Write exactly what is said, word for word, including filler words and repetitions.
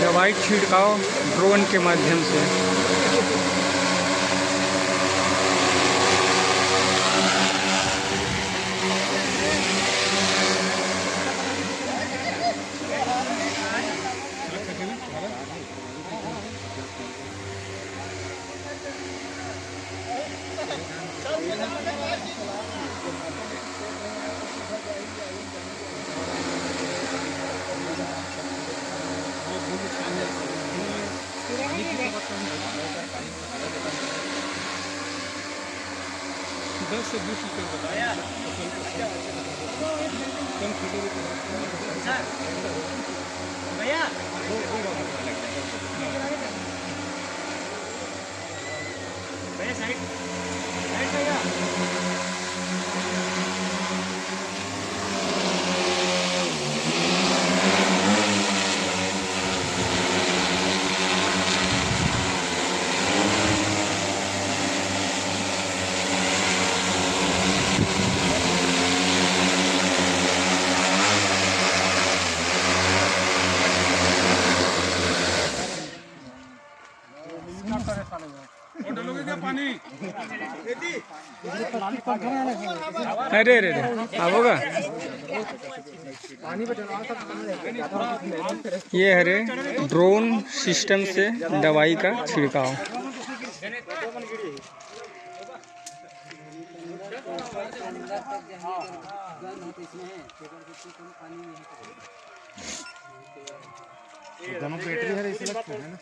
दवाई छिड़काव ड्रोन के माध्यम से। दस से बीस लीटर बताया। भैया, भैया, साइड, साइड भैया। अरे, अरे, अरे, आबो गा। ये हरे ड्रोन सिस्टम से दवाई का छिड़काव। दोनों बैटरी हरे, इसे लगता है ना।